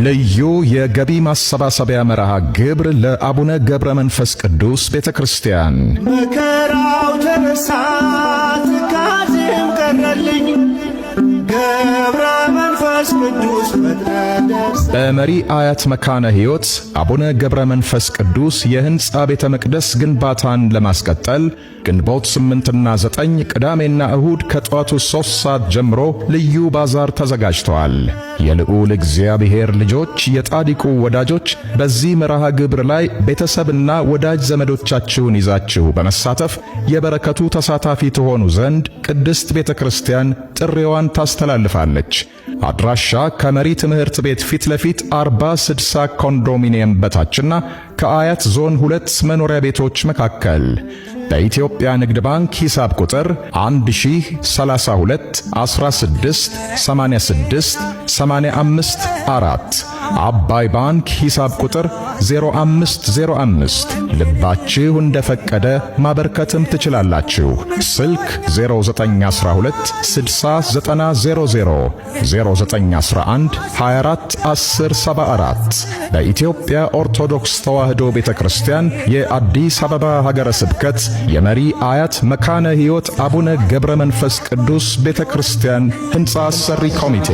ልዩ የገቢ ማሰባሰቢያ መርሃ ግብር ለአቡነ ገብረ መንፈስ ቅዱስ ቤተ ክርስቲያን። መከራው ተነሳ፣ ትካዜም ቀረልኝ፣ ገብረ መንፈስ ቅዱስ ፈጥነህ ደርሰህ። በመሪ አያት መካነ ሕይወት አቡነ ገብረ መንፈስ ቅዱስ የሕንፃ ቤተ መቅደስ ግንባታን ለማስቀጠል ግንቦት 8ና 9 ቅዳሜና እሁድ ከጠዋቱ 3 ሰዓት ጀምሮ ልዩ ባዛር ተዘጋጅተዋል። የልዑል እግዚአብሔር ልጆች፣ የጻድቁ ወዳጆች፣ በዚህ መርሃ ግብር ላይ ቤተሰብና ወዳጅ ዘመዶቻችሁን ይዛችሁ በመሳተፍ የበረከቱ ተሳታፊ ትሆኑ ዘንድ ቅድስት ቤተ ክርስቲያን ጥሪዋን ታስተላልፋለች። አድራሻ ከመሪ ትምህርት ቤት ፊት ለፊት 40/60 ኮንዶሚኒየም በታችና ከአያት ዞን 2 መኖሪያ ቤቶች መካከል። በኢትዮጵያ ንግድ ባንክ ሂሳብ ቁጥር 1032 16 86 85 4፣ አባይ ባንክ ሂሳብ ቁጥር 0505። ልባችሁ እንደፈቀደ ማበርከትም ትችላላችሁ። ስልክ 0912 60 90 00፣ 0911 24 10 74። በኢትዮጵያ ኦርቶዶክስ ተዋሕዶ ቤተ ክርስቲያን የአዲስ አበባ ሀገረ ስብከት የመሪ አያት መካነ ሕይወት አቡነ ገብረ መንፈስ ቅዱስ ቤተ ክርስቲያን ሕንፃ አሰሪ ኮሚቴ።